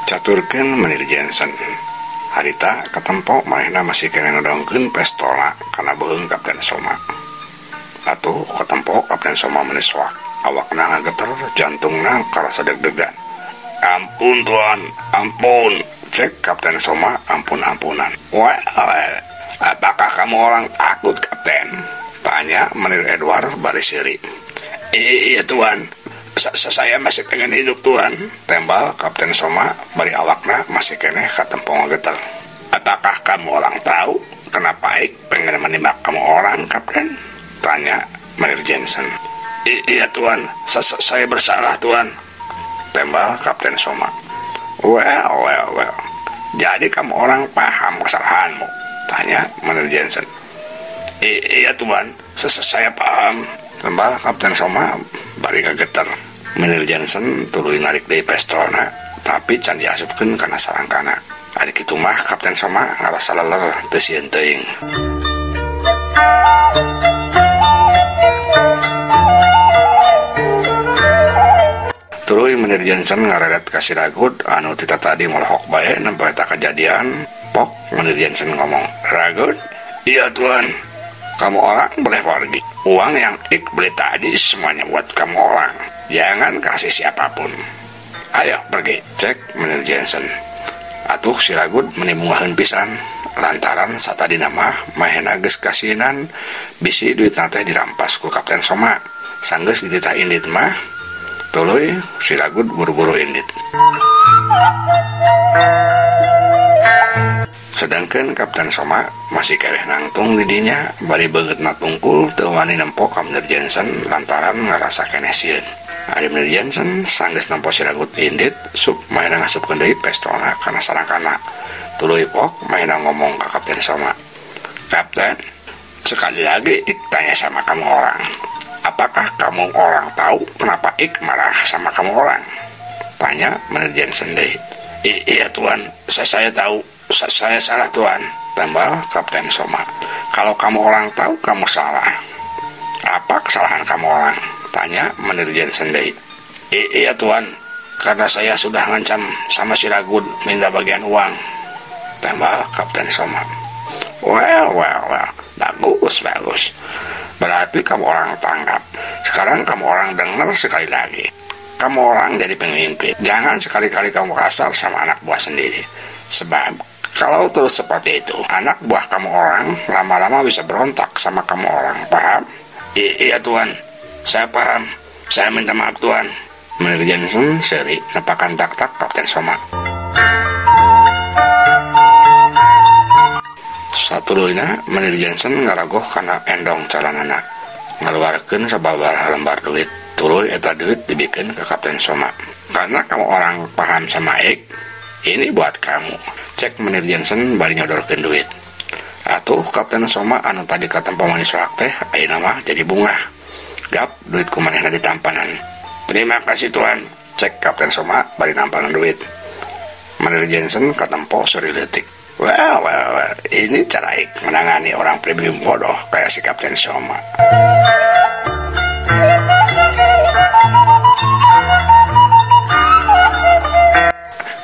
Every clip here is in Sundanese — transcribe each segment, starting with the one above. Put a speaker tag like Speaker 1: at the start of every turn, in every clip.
Speaker 1: Caturkeun Menir Jensen. Harita katempo manehna masih keneh nodongkeun pestolna kana beuheung Kapten Soma. Atuh katempo Kapten Soma meni soak, awakna ngageter, jantungna karasa deg-degan. Ampun tuan, ampun, cek Kapten Soma ampun-ampunan. Well, apakah kamu orang takut, Kapten? Tanya Menir Edward bari seuri. Iya tuan, saya masih pengen hidup tuan. Tembal Kapten Soma bari awakna masih keneh katempo ngageter. Apakah kamu orang tahu kenapa Ik pengen menembak kamu orang, Kapten? Tanya Menir Jensen. Iya tuan, saya bersalah tuan. Tembal Kapten Soma. Well, well, well. Jadi kamu orang paham kesalahanmu? Tanya Menir Jensen. Iya tuan, saya paham. Tembal Kapten Soma bari ngageter. Menir Jensen tuluy narik deui pestolna, tapi can diasupkeun kana sarangkana. Ari kitu mah Kapten Soma ngarasa leler teu sieun teuing. Tuluy Menir Jensen ngareret ka si Ragud anu tita tadi molohok bae nempo eta kajadian. Pok Menir Jensen ngomong, "Ragud?" "Iya tuan." "Kamu orang boleh pergi. Uang yang Ik beli tadi semuanya buat kamu orang. Jangan kasih siapapun. Ayo pergi." Cek Menir Jensen. Atuh si Ragud meni bungaheun pisan lantaran satadina mah mahena geus kasinan bisi duitna teh dirampas ku Kapten Soma. Sanggeus dititah indit mah tuluy si Ragud buru-buru indit. Sedangkan Kapten Soma masih kereh nangtung di dinya bari beungeutna tungkul teu wani nempo ka Menir Jensen lantaran ngarasa keneh sieun. Ari Menir Jensen sanggeus nempo si Ragud indit, sup mahena ngasupkeun deui pestolna kana sarangkana. Tuluy pok mahena ngomong ka Kapten Soma. "Kapten, sekali lagi Ik tanya sama kamu orang. Apakah kamu orang tahu kenapa Ik marah sama kamu orang?" Tanya Menir Jensen deui. Iya tuan, saya tahu. Saya salah tuan," tambah Kapten Soma. "Kalau kamu orang tahu kamu salah. Apa kesalahan kamu orang?" Tanya Menir Jensen deui. Iya tuan, karena saya sudah ngancam sama si Ragud minta bagian uang," tambah Kapten Soma. "Well, well, well, bagus, bagus. Berarti kamu orang tangkap. Sekarang kamu orang dengar sekali lagi. Kamu orang jadi pemimpin. Jangan sekali-kali kamu kasar sama anak buah sendiri. Sebab kalau terus seperti itu, anak buah kamu orang lama-lama bisa berontak sama kamu orang. Paham?" Iya tuan, saya paham. Saya minta maaf tuan." Menir Jensen seri nepakan tak-tak Kapten Soma. Satuluyna Menir Jensen ngaragoh kana endong calanana, ngaluarkeun sababaraha lembar duit. Tuluy eta duit dibikeun ke Kapten Soma. "Karena kamu orang paham sama Ik, ini buat kamu," cek Menir Jensen bari nyodorkeun duit. Atuh Kapten Soma anu tadi katempo manis soak teh ayeuna mah jadi bungah. Gap duit ku manehna ditampanan. "Terima kasih tuan," cek Kapten Soma bari nampanan duit. Menir Jensen katempo seuri leutik. Well, well, well, ini cara Ik menangani orang pribumi bodoh kayak si Kapten Soma.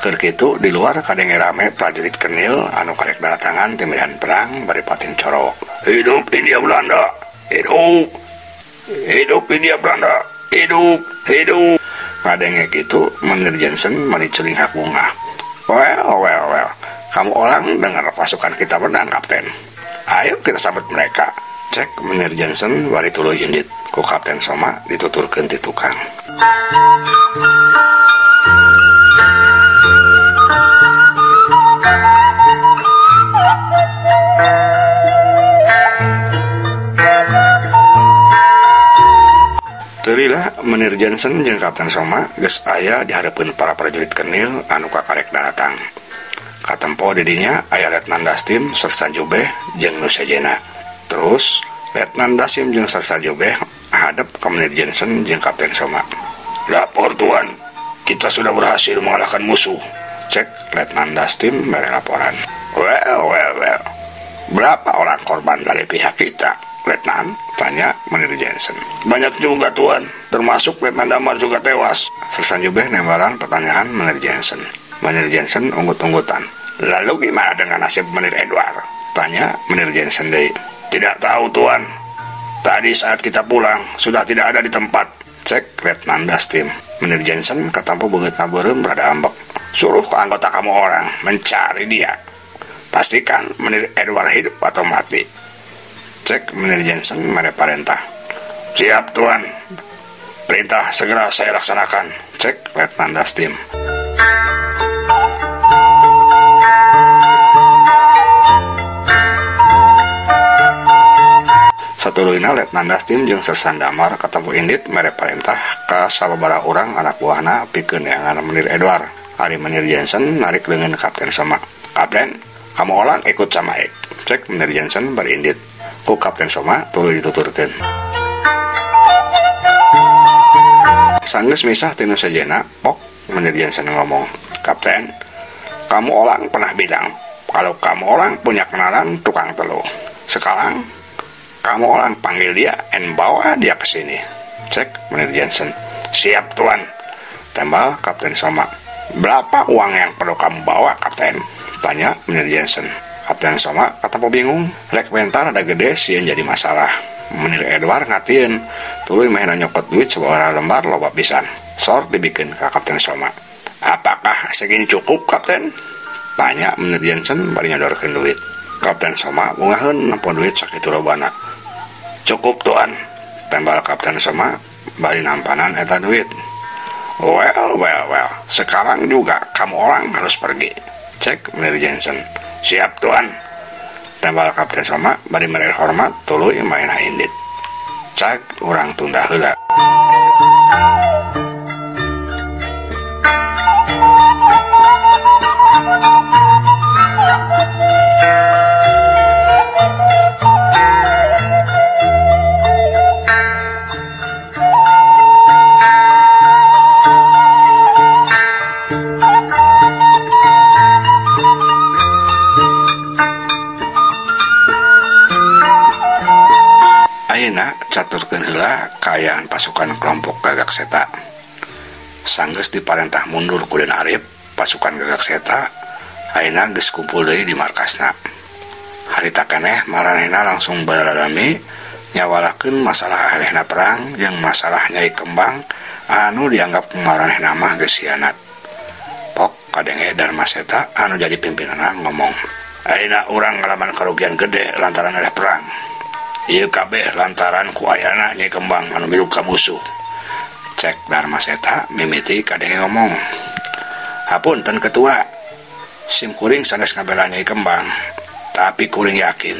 Speaker 1: Keur kitu di luar kadenge rame prajurit kenil anu karek daratangan ti medan perang bari pating corowok. "Hidup India Belanda! Hidup! Hidup India Belanda! Hidup! Hidup!" Kadenge kitu Menir Jensen mani culinghak bungah. "Well, well, well. Kamu orang dengar pasukan kita menang, Kapten. Ayo kita sambut mereka," cek Menir Jensen bari tuluy indit ku Kapten Soma dituturkeun ti tukang. Lila Menir Jensen jeung Kapten Soma geus aya di hareupeun para prajurit kenil anu kakarek daratang. Katempo di dinya aya Letnan Dastim, Sersan Jubeh jeung nu sejena. Terus Letnan Dastim jeung Sersan Jubeh hadap ka Menir Jensen jeung Kapten Soma. "Lapor tuan, kita sudah berhasil mengalahkan musuh." Cek Letnan Dastim mere laporan. "Well, well, well. Berapa orang korban dari pihak kita, Letnan?" tanya Menir Jensen. "Banyak juga tuan, termasuk Letnan Damar juga tewas." Sersan Jubeh nembalan pertanyaan Menir Jensen. Menir Jensen unggut-unggutan. "Lalu gimana dengan nasib Menir Edward?" tanya Menir Jensen deui. "Tidak tahu tuan. Tadi saat kita pulang sudah tidak ada di tempat." Cek Letnan Dastim. Menir Jensen katampo beungeutna beureum rada ambek. "Suruh ke anggota kamu orang mencari dia. Pastikan Menir Edward hidup atau mati." Cek Menir Jensen mere parentah. "Siap tuan. Perintah segera saya laksanakan." Cek Letnan Dastim. Satuluyna Letnan Dastim jeung Sersan Damar ketemu indit mere parentah ka sababaraha urang anak buahna pikeun neangan Menir Edward. Ari Menir Jensen narik leungeun Kapten Soma. "Kapten, kamu orang ikut sama ek." Cek Menir Jensen bari indit. Ku Kapten Soma tuluy dituturkeun. Sanggeus misah tinu sejena, pok Menir Jensen ngomong, "Kapten, kamu orang pernah bilang kalau kamu orang punya kenalan tukang teluh. Sekarang kamu orang panggil dia and bawa dia ke sini." Cek Menir Jensen. "Siap tuan," tembal Kapten Soma. "Berapa uang yang perlu kamu bawa, Kapten?" tanya Menir Jensen. Kapten Soma katempo bingung, rek bentar ada gede sieun jadi masalah. Menir Edward ngatieun, tuluy mehna nyokot duit sababaraha lembar loba pisan. Sor dibikeun ka Kapten Soma. "Apakah segini cukup, Kapten?" tanya Menir Jensen bari nyodorkeun duit. Kapten Soma bungaheun nempo duit sakitu lobana. "Cukup tuan," tembal Kapten Soma bari nampanan eta duit. "Well, well, well, sekarang juga kamu orang harus pergi." Cek Menir Jensen. "Siap tuan," tembal Kapten Soma bari mere hormat tuluy maenna indit. Cag urang tunda heula. Ayeuna caturkeun heula kaayaan pasukan kelompok Gagak Seta. Sanggeus diparentah mundur ku Den Arif, pasukan Gagak Seta ayeuna geus kumpul deui di markasna. Harita keneh maranehna langsung bararami nyawalakeun masalah elehna perang jeung masalah Nyai Kembang anu dianggap maranehna mah geus hianat. Pok kadenge Dharma Seta anu jadi pimpinanna ngomong, "Ayeuna urang ngalaman kerugian gede lantaran eleh perang. Ieu kabeh lantaran ku ayana Nyai Kembang anu milu ka musuh." Cek Dharma Seta mimiti kadenge ngomong, "Hapunten ketua, sim kuring sanes ngabela Nyai Kembang, tapi kuring yakin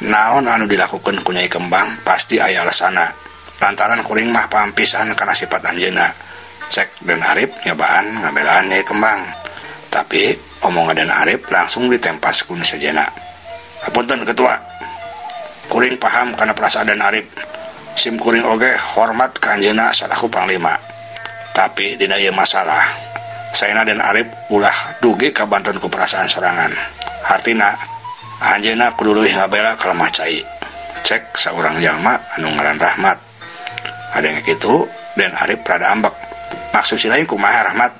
Speaker 1: naon anu dilakukeun ku Nyai Kembang pasti aya alasana. Lantaran kuring mah paham pisan kana sifat anjeunna." Cek Den Arif nyobaan ngabelaan Nyai Kembang, tapi omongan Den Arif langsung ditempas ku sejena. "Hapunten ketua, kuring paham karena perasaan Den Arif. Sim kuring oge hormat ka anjeunna salaku panglima. Tapi dina ieu masalah, saena Den Arif ulah dugi kabanten ku perasaan sorangan. Hartina anjeunna kudu leuwih ngabela kalemah cai." Cek saurang jalma anu ngaran Rahmat. Adenge kitu Den Arif rada ambek. "Maksud si lain kumaha Rahmat?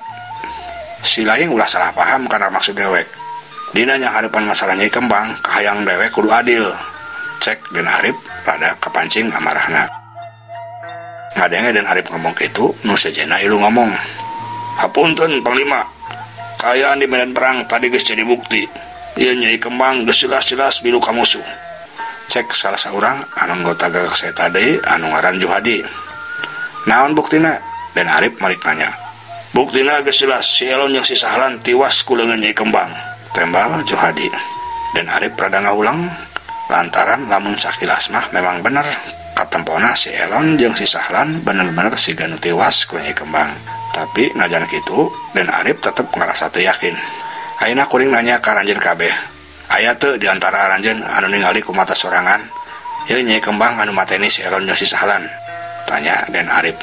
Speaker 1: Si lain ulah salah paham karena maksud dewek. Dina yang harapan masalah Nyai Kembang, kahayang dewek kudu adil." Cek Den Arif rada kapancing amarahna. Ngadenge Den Arif ngomong kitu, nu sejena ilu ngomong, "Hapunten Panglima, kaayaan di medan perang tadi geus jadi bukti. Ieu Nyai Kembang geus jelas-jelas milu ka musuh." Cek salah saurang anu anggota Gagak Seta deui anu ngaran Juhadi. "Naon buktina?" Den Arif malik nanya. "Buktina geus jelas si Elon jeung si Sahlan tiwas ku leungeun Nyai Kembang," tembal Juhadi. Den Arif rada ngaulang lantaran lamun sakilas mah memang bener Katempona si Elon jeung si Sahlan bener-bener siga nu tiwas ku Nyai Kembang. Tapi najan kitu Den Arif tetep ngarasa teu yakin. Ayeuna kuring nanya ka aranjeun kabeh. Aya teu di antara aranjeun anu ningali ku mata sorangan ieu Nyai Kembang anu mateni si Elon jeung si Sahlan? Tanya Den Arif.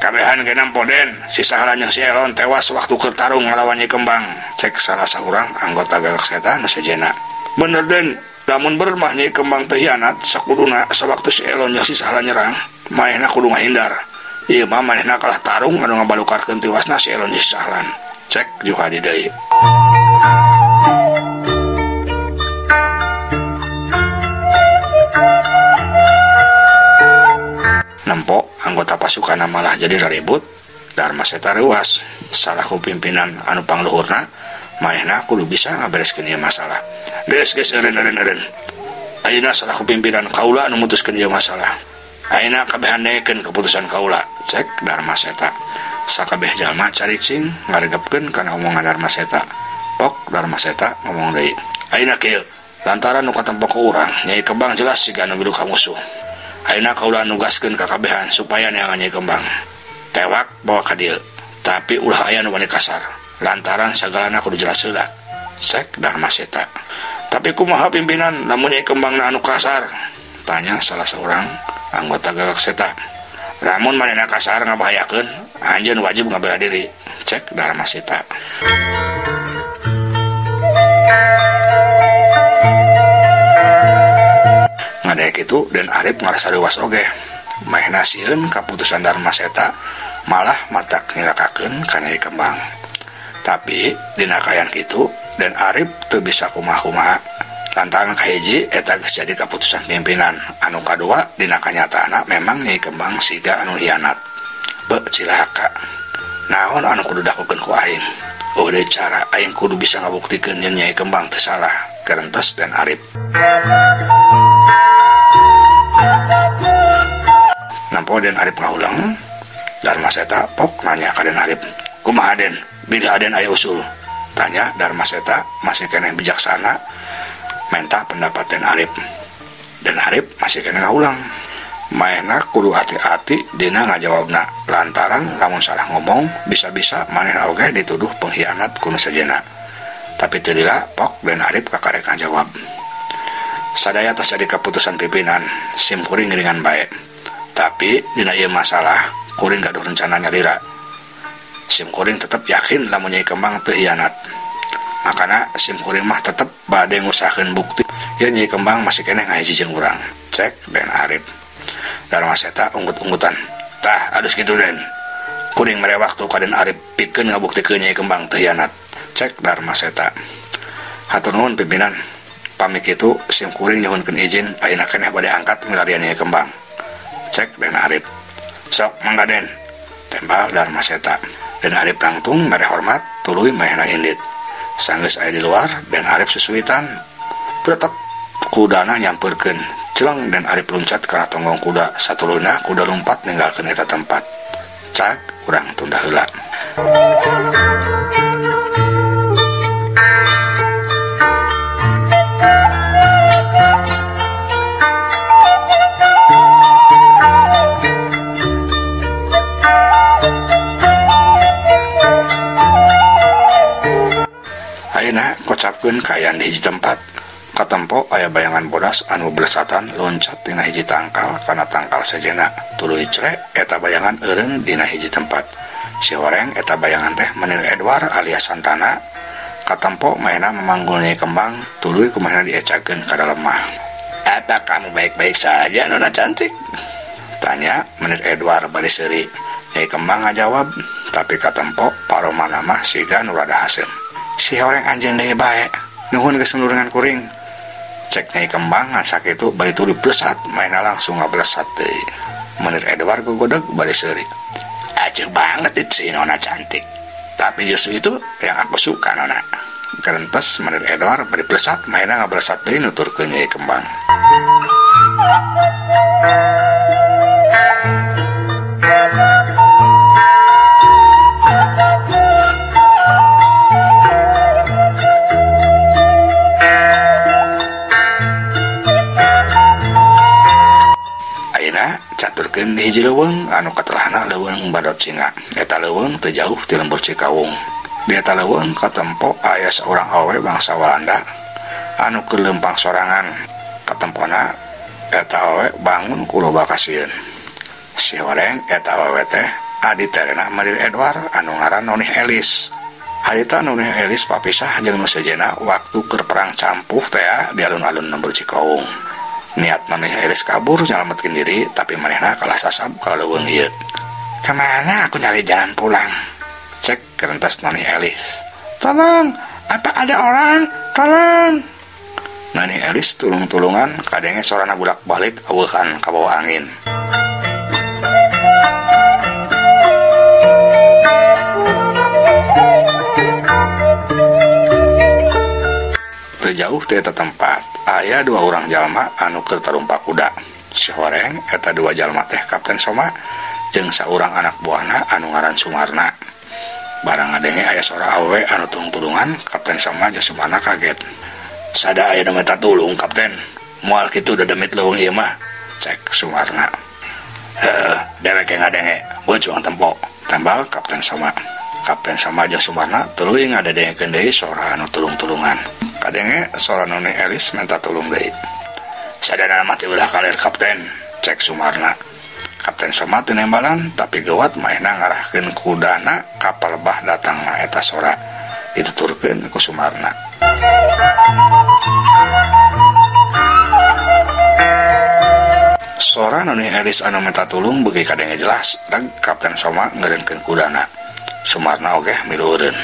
Speaker 1: Kabehan ge nampo Den, si Sahlan jeung si Elon tewas waktu keur tarung ngalawan Nyai Kembang. Cek salah saurang anggota Gagak Seta nu sejena. Bener Den, lamun bener mah Nyai Kembang teh hianat sakuduna sawaktu si Elon jeung si Sahlan nyerang, manehna kudu ngahindar. Ieu mah manehna kalah tarung anu ngabalukarkeun tiwasna si Elon jeung si Sahlan. Cek Juhadi deui. Nempo anggota pasukan malah jadi raribut. Dharma Seta reuas salaku pimpinan anu pangluhurna manehna kudu bisa ngabereskeun ieu masalah. Geus geus eureun eureun eureun. Ayeuna salaku pimpinan kaula anu mutuskeun ieu masalah. Ayeuna kabehan dengekeun keputusan kaula. Cek Dharma Seta. Sakabeh jalma caricing ngaregepkeun kana omongan Dharma Seta. Pok Dharma Seta ngomong deui. Ayeuna kieu, lantaran nu katempo ku urang Nyai Kembang jelas siga anu milu ka musuh. Ayeuna kaula nugaskeun ka kabehan supaya neangan Nyai Kembang. Tewak bawa ka dieu, tapi ulah aya nu wani kasar. Lantaran sagalana kudu jelas heula. Sek Dharma Seta. Tapi kumaha pimpinan lamun Nyai Kembangna anu kasar? Tanya salah seorang anggota Gagak Seta. Lamun manehna kasar ngabahayakeun, anjeun wajib ngabela diri. Cek Dharma Seta. Ngadek itu Den Arif ngarasa reuwas oge. Manehna sieun kaputusan Dharma Seta malah matak nyilakakeun ka Nyai Kembang. Tapi dina kaayaan kitu Den Arif teu bisa kumaha-kumaha. Lantaran kahiji eta geus jadi kaputusan pimpinan. Anu kadua dina kanyataanna memang Nyai Kembang siga anu hianat. Be cilaka. Naon anu kudu dakukeun ku aing? Oh deui cara aing kudu bisa ngabuktikeun yen Nyai Kembang teu salah. Kerentes Den Arif. Nampo Den Arif ngahulang. Dharma Seta pok nanya ka Den Arif. Kumaha Den? Bilih Aden aya usul? Tanya Dharma Seta masih keneh bijaksana minta pendapat Den Arif. Den Arif masih keneh ngahulang. Manehna kudu hati-hati dina ngajawabna lantaran lamun salah ngomong bisa-bisa manehna oge dituduh pengkhianat ku nu sejenna. Tapi teu lila pok Den Arif kakarek ngajawab. Sadaya tos jadi keputusan pimpinan, sim kuring ringan bae. Tapi dina ieu masalah kuring gaduh rencana nyalira. Sim kuring tetep yakin lamun Nyai Kembang teu hianat. Makana sim kuring mah tetep bade ngusahakeun bukti yen Nyai Kembang masih keneh ngahiji jeung urang. Cek Den Arif. Dharma Seta unggut-unggutan. Tah alus kitu Den. Kuring mere waktu ka Den Arif pikeun ngabuktikeun Nyai Kembang teu hianat. Cek Dharma Seta. Hatur nuhun pimpinan. Pamit kitu sim kuring nyuhunkeun izin ayeuna keneh bade angkat milarian Nyai Kembang. Cek Den Arif. Sok mangga Den. Tembal Dharma Seta. Den Arif langtung mere hormat tuluy manehna indit. Sanggeus aya di luar Den Arif susuitan. Pretek kudana nyampeurkeun. Celeng Den Arif luncat kana tonggong kuda. Satuluyna kuda lumpat ninggalkeun eta tempat. Cak urang tunda heula. Ayeuna kocapkeun kaayaan di hiji tempat. Katempo aya bayangan bodas anu blesatan loncat dina hiji tangkal kana tangkal sejenna. Tuluy cre eta bayangan eureun dina hiji tempat. Si horeng eta bayangan teh Menir Edward alias Santana. Katempo manehna memanggul Nyai Kembang tuluy kumaha diecakeun ka dalam mah. Apa kamu baik-baik saja nona cantik? Tanya Menir Edward bari seuri. Nyai Kembang ngajawab, tapi katempo paromana mah siga nu rada haseum. Si horeng anjeun deui bae, nuhun keseluruhan kuring. Cek Nyai Kembang ngan sakitu bari tuluy blesat, manehna langsung ngablesat deui. Menir Edward gogodeg bari seuri. Acuh banget itu si nona cantik. Tapi justru itu yang aku suka nona. Kerentes Menir Edward bari blesat, manehna ngablesat deui nuturkeun Nyai Kembang. Dicaturkeun di hiji leuweung anu katelahna leuweung Badot Singa. Eta leuweung teu jauh ti lembur Cikawung. Di eta leuweung katempo aya saurang awewe bangsa Walanda anu keur leumpang sorangan. Katempona eta awewe bangun ku loba kasieun. Si horeng eta awewe teh adi terena Madir Edward anu ngaran Nonih Elis. Harita Nonih Elis papisah jeung nu sejenna waktu keur perang campuh teh di alun-alun lembur Cikawung. Niat Nonih Elis kabur nyalametkeun diri, tapi manehna kalah sasab ka leuweung ieu. Kemana aku nyari jalan pulang? Cek kerentas Nonih Elis. Tolong, apa ada orang? Tolong. Nonih Elis tulung-tulungan, kadenge sorana bulak-balik aweuhan kabawa angin. Teu jauh ti eta tempat aya dua orang jalma anu keur tarumpak kuda. Si horeng eta dua jalma teh Kapten Soma jeung saurang anak buahna anu ngaran Sumarna. Barang ngadenge aya sora awewe anu tulung-tulungan, Kapten Soma jeung Sumarna kaget. Sada aya nu minta tulung, Kapten. Moal kitu dedemit leuweung ieu mah, cek Sumarna. Heuh, dewek ngadenge, beuh tempo, tambal Kapten Soma. Kapten Soma jeung Sumarna tuluy ngadedengekeun deui sora anu tulung-tulungan. Kadenge sora Nonih Elis minta tulung deui. Sadana mah teu ulah kaler Kapten, cek Sumarna. Kapten Soma teu nembalan tapi geuwat maehna ngarahkeun kudana ka palebah datangna eta sora. Dituturkeun ku Sumarna. Sora Nonih Elis anu minta tulung beuki kadenge jelas, reg Kapten Soma ngeureunkeun kudana. Sumarna ogeh milu eureun.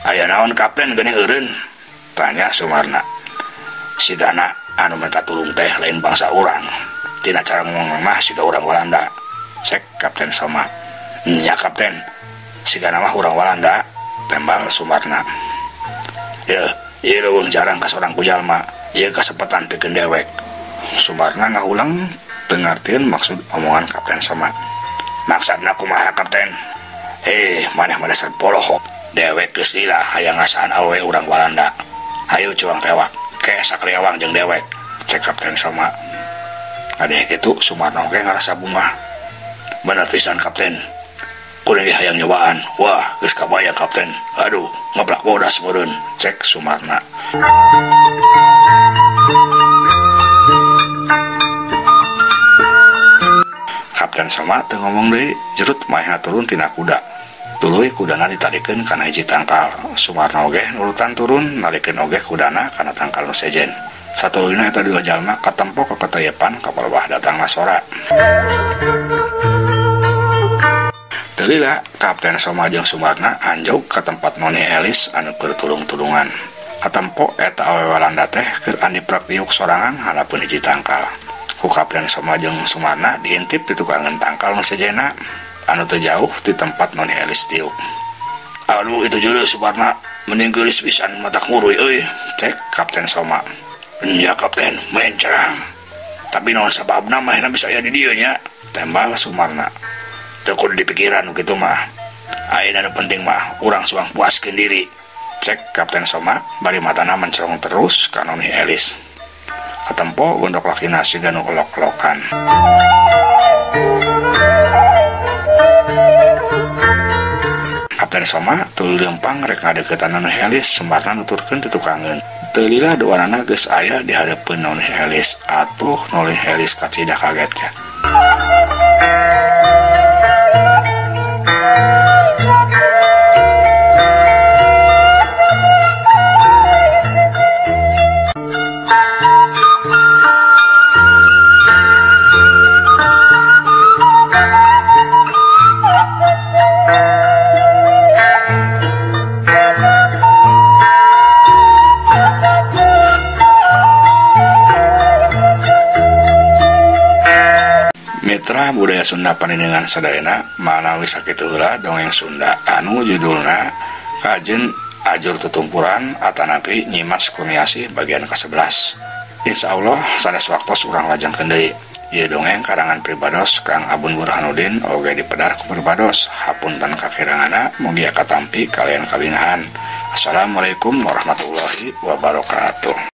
Speaker 1: Aya naon Kapten geuning eureun? Tanya Sumarna. Si Dana anu minta tulung teh lain bangsa urang. Tina cara ngomong mah siga urang Walanda. Cek Kapten Soma. Nya Kapten, siga mah urang Walanda, tembal Sumarna. Yeuh, ieu leuweung jarang ka sorang ku jalma, ieu kasempatan pikeun dewek. Sumarna ngahulang teu ngartieun maksud omongan Kapten Soma. Maksudna kumaha Kapten? Maneh mah dasar poloho. Dewek geus lila hayang ngasaan awewe urang Walanda. Hayu cuang tewak, ke sakaliawang jeung dewek, cek Kapten Soma. Kadeh kitu Sumarna oge ngarasa bungah. Bener pisan Kapten. Kuring hayang nyobaan. Wah, geus kabayang Kapten. Aduh, ngeblak bodas meureun, cek Sumarna. Kapten Soma teu ngomong deui, jerut maehna turun tina kuda. Tuluy kudana ditalikeun kana hiji tangkal. Sumarna oge nurutan turun, nalikeun oge kudana kana tangkal nu sejen. Satuluyna eta dua jalma katempo ka katayepan ka palebah datangna sora. Teu lila Kapten Soma jeung Sumarna anjog ka tempat Nonih Elis anu keur tulung-tulungan. Katempo eta awewe Walanda teh keur andiprak diuk sorangan hanapeun hiji tangkal. Ku Kapten Soma jeung Sumarna diintip di tukangan tangkal nu sejenna anu teu jauh di tempat Nonih Elis diuk. Aduh, itu juru Sumarna mending geulis pisan matak nguruy euy, cek Kapten Soma. Nya Kapten, mencerang. Tapi naon sababna mah bisa aya di dieu nya, tembal Sumarna. Teu kudu dipikiran nu kitu mah. Ayeuna nu penting mah urang suang puaskeun diri, cek Kapten Soma bari matana mencerong terus ka Nonih Elis. Katempo gondok lakina siga nu kelok-kelokan. Kapten Soma tuluy leumpang rek ngadeukeutan Nonih Elis, Sumarna nuturkeun teu tukangeun. Teu lila duanana geus aya di hareupeun Nonih Elis. Atuh Nonih Elis kacida kagetnya. Mitra budaya Sunda panindingan sadayana manawi sakitu heula dongeng Sunda anu judulna Kajen Ajur Tutumpuran atanapi Nyimas Kurniasih bagian ke-11. Insya Allah sanes waktos urang lajengkeun deui. Ieu dongeng karangan pribados Kang Abun Burhanuddin oge dipedar ku pribados. Hapunten kakiranganna mugia katampi kalian kabingahan. Assalamualaikum warahmatullahi wabarakatuh.